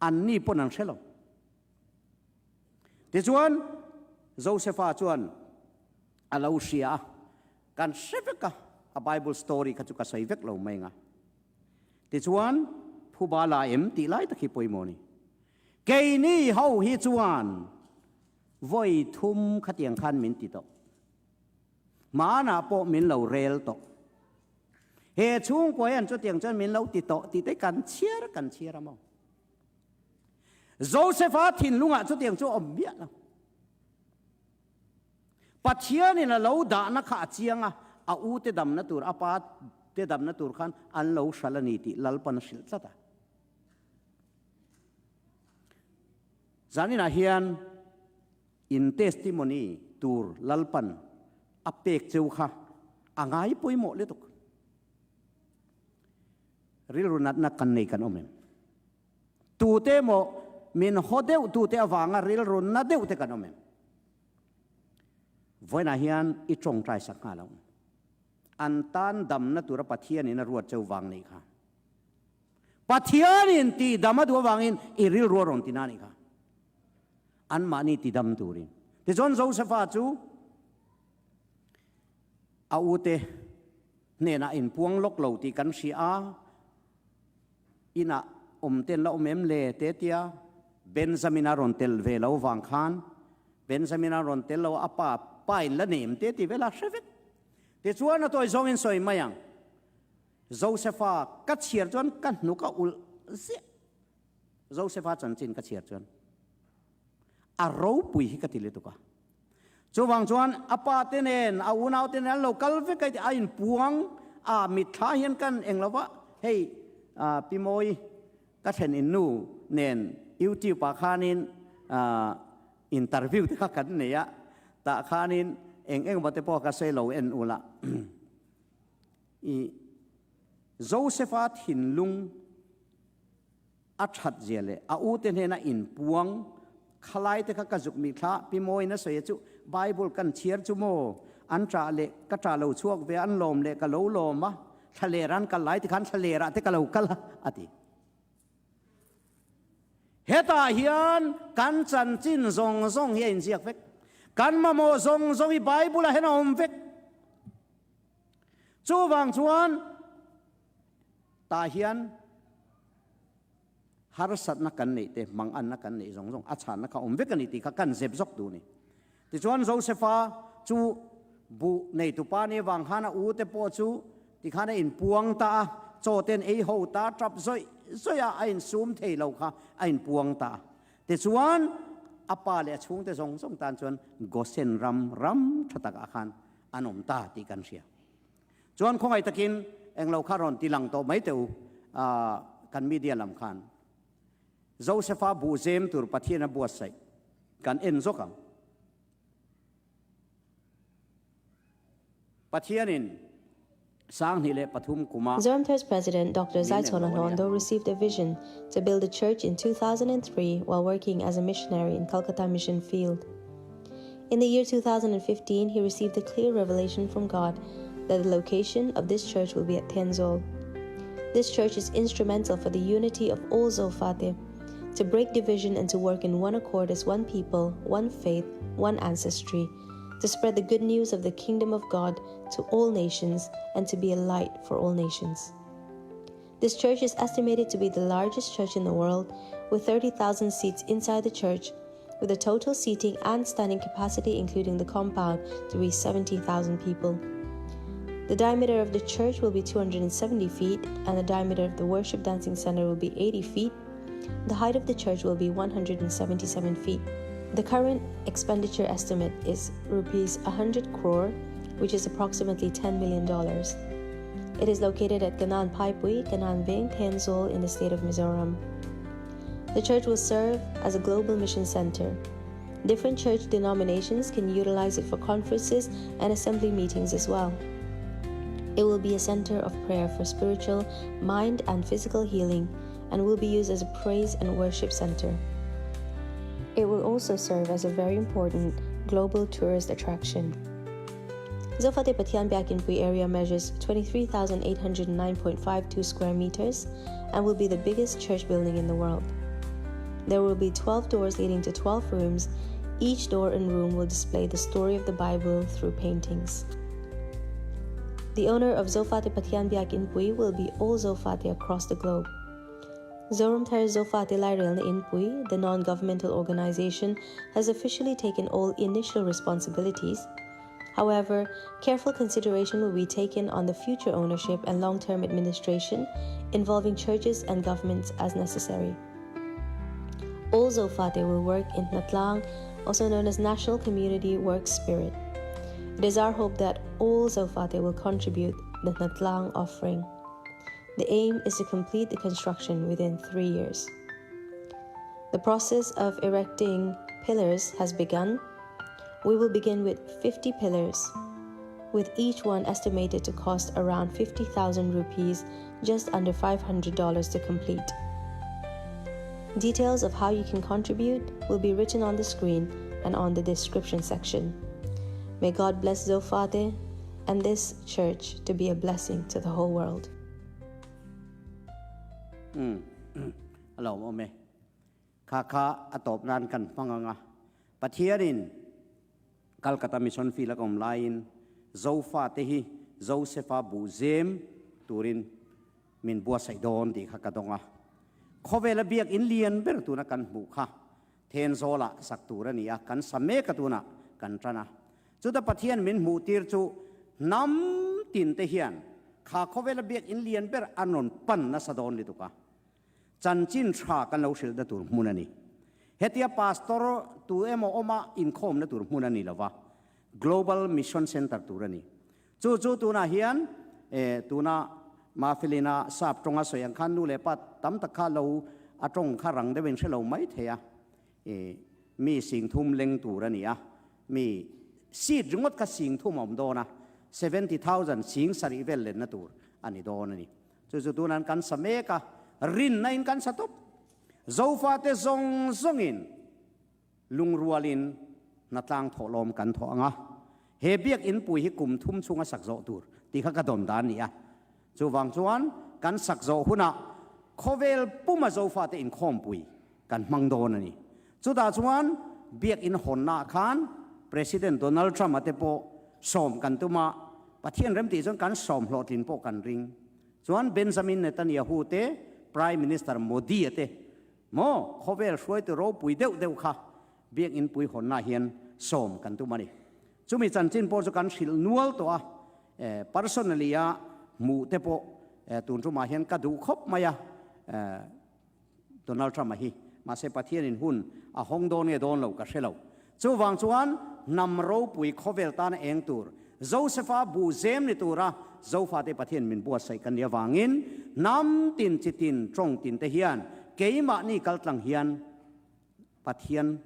B: Anni pawn an hre lo. Tichuan, Josefa chuan a lo hria a, kan hre vek a, a Bible story kha chu ka sawi vek lo mai ang a. Tichuan, phuba la em tih lai tak hi pawimawh a ni. Keini ho hi chuan vawi thum khatiang khan min ti tawh. Hmanah pawh min lo rel tawh. He chhungkua hian chutiang chuan min lo ti tawh tih te kan chhiar kan chhiar a maw? Joseph-a thinlungah chutiang chu a awm miah lo. Pathianin a lo dahna kha a chiang a, a ute damna tur, a pa te damna tur khan an lo hral a ni tih Lalpan a hrilh tlat a. Zaninah hian in testimony tur Lalpan a pek cheu kha a ngai pawimawh lutuk. Rilru natna kan nei kan awm em? Tute emaw min haw deuh tute avanga rilru na deuh te kan awm em? Vawiinah hian i tawngtai sak nghal ang. An tan damna tura Pathianin a ruat cheu vang nei kha. Pathianin tihdam a duh avangin i rilru a rawn ti na a nih kha. Anmahni tidam turin. Tichuan Josefa chu a ute hnenah inpuang lawk lo tih kan hria a, inah awm ten la awm em le te tia Benjamin-a rawn tel ve lo vang khan Benjamin-a rawn tel lo a, a pa pa in la nem te ti vel a hre vek. Tichuan a tawi zawngin sawi mai ang. Josefa ka chhiar chuan ka hnuk a ulh ziah. Josefa chanchin ka chhiar chuan a ropui hi ka ti lutuk a. Chuvang chuan a pa te nen, a unau te nen an lo kal vek a, a inpuang a, mitthla hian kan eng lo va, hei Pi Mawi ka thlen in nu nen YouTube ah khanin interview te kha kan nei a, tah khanin eng eng emaw te pawh ka sawi lo en ula. I Josefa thinlung a that zia leh a ute hnena inpuang khalai te kha ka zuk mi thla Pi Mawiin a sawi a chu Bible kan chhiar chu maw an ṭah leh ka ṭah lo chhuak ve a an lawm leh ka lo lawm a thlaler an kal lai tikhan thlaler ah te ka lo kal a a ti. Hetah hian kan chanchin zawng zawng hi a inziak vek. Kan mamawh zawng zawng hi Bible ah hian a awm vek. Chuvang chuan tah hian harsatna kan neih te, manganna kan neih zawng zawng a chhanna kha awm vek a ni tih kha kan zep zawk duh a ni. Tichuan Josefa chu buh neitupa nih avang khan a u te pawh chu tikhan a inpuang ta a, chaw ten ei ho ta tap zawih zawih a, a insum thei lo kha a inpuang ta a. Tichuan a pa leh a chhungte zawng zawng tan chuan Gosen ram ram tha takah khan an awm ta tih kan hria. Chuan khawngaih takin englo kha rawn ti lang tawh mai teh u, kan media lam khan. Josefa buhzem tur Pathian a buatsaih kan en zawk ang. Pathianin 2003 kuma
A: Zoramthar's President Doctor
B: min
A: Zai
B: englo a
A: Chhawna
B: nia.
A: Hlondo received a vision to build a church in 2003 while working as a missionary in Calcutta Mission Field. In the year 2015, he received a clear revelation from God that the location of this church will be at Thenzawl. This church is instrumental for the unity of all Zofate, to break division and to work in one accord as one people, one faith, one ancestry, to spread the good news of the kingdom of God to all nations and to be a light for all nations. This church is estimated to be the largest church in the world, with 30,000 seats inside the church, with a total seating and standing capacity, including the compound, to be 70,000 people. The diameter of the church will be 270 feet, and the diameter of the worship dancing center will be 80 feet. The height of the church will be 177 feet. The current expenditure estimate is rupees 100 crore, which is approximately $10 million. It is located at Ganan Paipui, Ganan Veng, Thenzawl in the state of Mizoram. The church will serve as a global mission center. Different church denominations can utilize it for conferences and assembly meetings as well. It will be a center of prayer for spiritual, mind, and physical healing and will be used as a praise and worship center. It will also serve as a very important global tourist attraction. Zofate Pathian Biakinpui area measures 23,809.52 square meters and will be the biggest church building in the world. There will be 12 doors leading to 12 rooms. Each door and room will display the story of the Bible through paintings. The owner of Zofate Pathian Biakinpui will be all Zofate across the globe. Zoramthar Zofate Lairelna Inpui, the non-governmental organization, has officially taken all initial responsibilities. However, careful consideration will be taken on the future ownership and long-term administration involving churches and governments as necessary. All Zofate will work in Hnatlang, also known as National Community Work Spirit. It is our hope that all Zofate will contribute the Hnatlang offering. The aim is to complete the construction within 3 years. The process of erecting pillars has begun. We will begin with 50 pillars, with each one estimated to cost around 50,000 rupees, just under $500 to complete. Details of how you can contribute will be written on the screen and on the description section. May God bless Zofate and this church to be a blessing to the whole world.
B: Umm a lo awm e. Kha kha a tawp nan kan hmang ang a. Pathianin Calcutta Mission Field a ka awm laiin Zofate hi Josefa buh zem turin min buatsaih dawn tih kha ka dawng a. Khawvela biak in lian ber tuna kan hmuh kha Thenzawlah sak tur a ni a, kan sa mek a tunah kan tan a. Chuta Pathian min hmuh tir chu hnam tin te hian kha khawvela biak in lian ber an rawn pan nasa dawn lutuk a. Chanchin tha kan lo hrilhna tur hmun a ni. Hetia pastor tu emaw awma inkhawmna tur hmun a ni lova, Global Mission Centre tur a ni. Chu chu tunah hian tuna Mafilina sap tawnga sawi ang khan nu leh pa tam tak kha lo a tawng kha rang deuhin hre lo mai thei a, mi singthum leng tur a ni a, mi seat ringawt kha singthum a awm dawn a, 70,000 sing sarih vel lenna tur a ni dawn a ni. Chu chu tunan kan sa mek a, rinna in kan sa tawp. Zofate zawng zawngin Lungrualin hnatlang thawhlawm kan thawh ang a, he biakinn pui hi kum thum chhunga sak zawh tur tih kha ka dawn dan a ni a. Chuvang chuan kan sak zawh hunah khawvel puma Zofate inkhawmpui kan hmang dawn a ni. Chutah chuan biakinn hawnnaah khan President Donald Trump-a te pawh sawm kan tum a, Pathian remtih chuan kan sawm hlawhtlin pawh kan ring. Chuan Benjamin Netanyahu te, Prime Minister Modi-a te Maw, khawvel hruaitu ropui deuh deuh kha biakinn pui hawnnaah hian sawm kan tum a ni. Chumi chanchin pawh chu kan hrilh nual tawh a, personally a hmuh te pawh tun tumah hian ka duh khawp mai a, Donald Trump-a hi. Mahse Pathianin hun a hawng dawn nge dawn lo ka hre lo. Chuvang chuan hnam ropui khawvel tana eng tur, Josefa bu zem ni tura Zofate Pathian min buatsaih kan nih avangin hnam tin chi tin tawng tin te hian keimahni kaltlang hian Pathian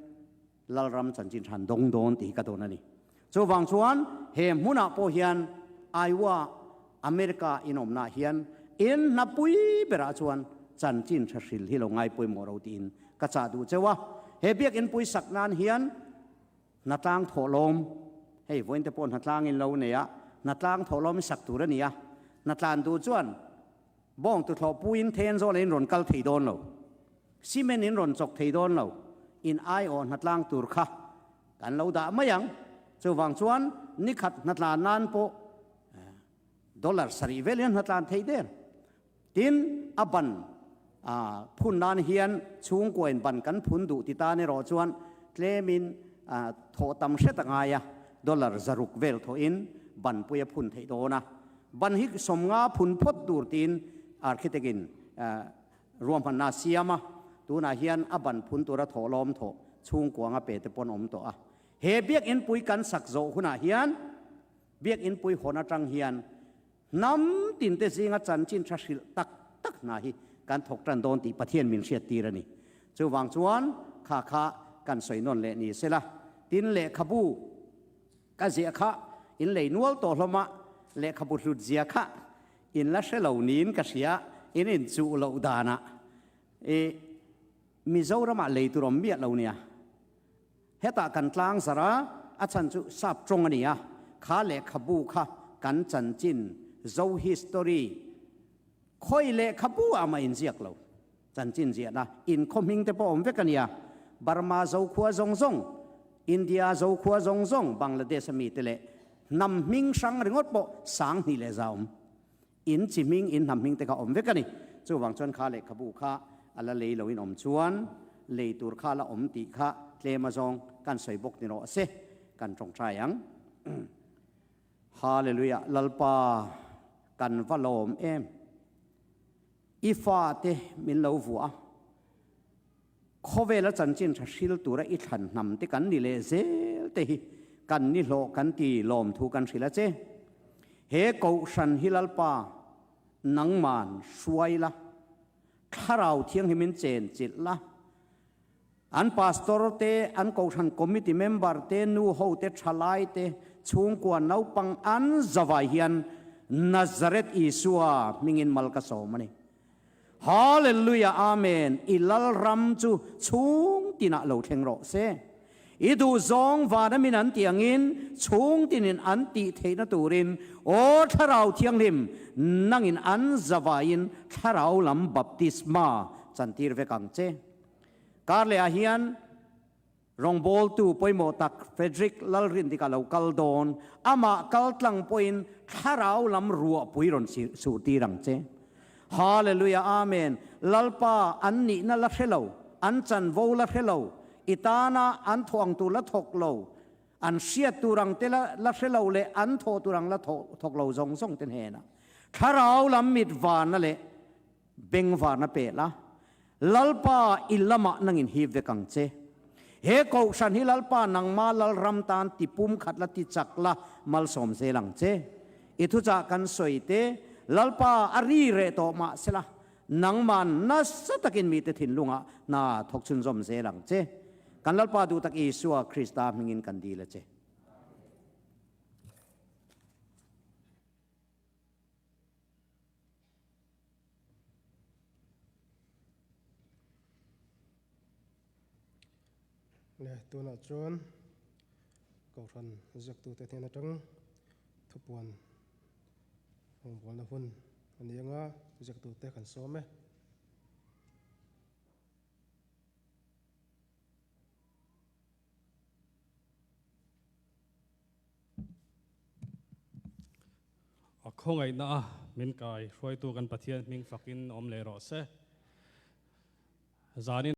B: Lalram chanchin than dawng dawn tih hi ka dawn a ni. Chuvang chuan he hmunah pawh hian Iowa, America inawmnaah hian in hnapui berah chuan chanchin tha hril hi lo ngai pawimawh ro tiin ka chah duh cheu a. He biakinn pui sak nan hian hnatlang thawhlawm, hei vawiin te pawh hnatlang in lo nei a, hnatlang thawhlawm i sak tur a ni a. Hnatlan duh chuan bawng tuthlawh puiin Thenzawl in rawn kal thei dawn lo, cement in rawn chawk thei dawn lo, in aiawh hnatlang tur kha Kan lo dah mai ang. Chuvang chuan nikhat hnatlan nan pawh dollar sarih vel hian hnatlan theih der. Tin, a ban phun nan hian chhungkuain ban kan phun duh ti tan erawh chuan tlemin thawh tam hret a ngai a, dollar zaruk vel thawhin ban pui a phun theih dawn a. Ban hi sawmnga phun phawt tur tiin architect in Ruahmanna a siam a, tunah hian a ban phun tura thawhlawm thawh chhungkuanga pe te pawn awm tawh a. He biakinpui kan sak zawh hunah hian biakinpui hawn atang hian hnam tinte zinga chanchin tha hrilh tak tak hna hi kan thawk tan dawn tih Pathian min hriat tir a ni. Chuvang chuan kha kha kan sawi nawn leh ni sela, tin lehkhabu ka ziah kha in lei nual tawh hlawm a, lehkhabu hlut zia kha In la hre lo niin ka hria, in inchuh loh danah i Mizoramah lei tur awm miah lo nia. Hetah kan tlang zarh a, a chhan chu sap tawng a ni a, kha lehkhabu kha kan chanchin Zo history khawi lehkhabu ah mah inziak lo. Chanchin ziahna inkhaw hming te pawh awm vek a nia. Burma Zokhua zawng zawng, India Zokhua zawng zawng, Bangladesh a mite leh hnam hming hrang ringawt pawh sang hnih leh za awm. In chi hming, in hnam hming te kha awm vek a ni. Chuvang chuan kha lehkhabu kha a la lei loin awm chuan lei tur kha la awm tih kha tlem azawng kan sawi bawk ni rawh se, kan tawngtai ang. Hallelujah, Lalpa kan va lawm em. I fate min lo vuah a, khawvela chanchin tha hril tura i thlan hnam te kan ni leh zel te hi kan ni hlawh kan ti lawmthu kan hrilh a che. He Kohhran hi Lalpa nangman hruai la, Thlarau Thianghlimin chen chilh la, An pastor te, an kohhran committee member te, nu ho te, thalai te, chhungkua naupang an zavai hian Nazareth Isua hmingin mal ka sawm a ni. Hallelujah Amen I Lalram chu chhung tinah lo thleng rawh se. I duh zawng van amin an tih angin chhung tinin an tih theihna turin Aw Thlarau Thianghlim, nangin an zavaiin Thlarau lam baptisma chantir vek ang che. Karleh ah hian rawngbawltu pawimawh tak Frederick Lalrindika lo kal dawn, amah kal tlang pawhin Thlarau lam ruahpui rawn surtir ang che. Hallelujah Amen Lalpa an nihna la hre lo, an chanvo la hre lo, i tana an thawh ang tur la thawk lo, an hriat tur ang te la la hre lo leh an thawh tur ang la thawk lo zawng zawng te hnenah Thlarau lam mit varna leh beng varna pe la, Lalpa i lamah nangin hip vek ang che. He kohhran hi Lalpa nangma Lalram tan ti pum khat la ti chak la malsawm zel ang che. I thuchah kan sawi te, Lalpa a ri reh tawh mah sela, nangman nasa takin mite thinlungah hna thawk chhunzawm zel ang che. Kan Lalpa duh tak Isua Krista hmingin kan dil a che.
C: Le tunah chuan Kohhran ziaktute hnen atang thupuan rawngbawlna hun a ni anga ziaktute kan sawm e.
D: A khawngaihna a min kai hruaitu kan Pathian hming fakin awm leh rawh se. Zanin.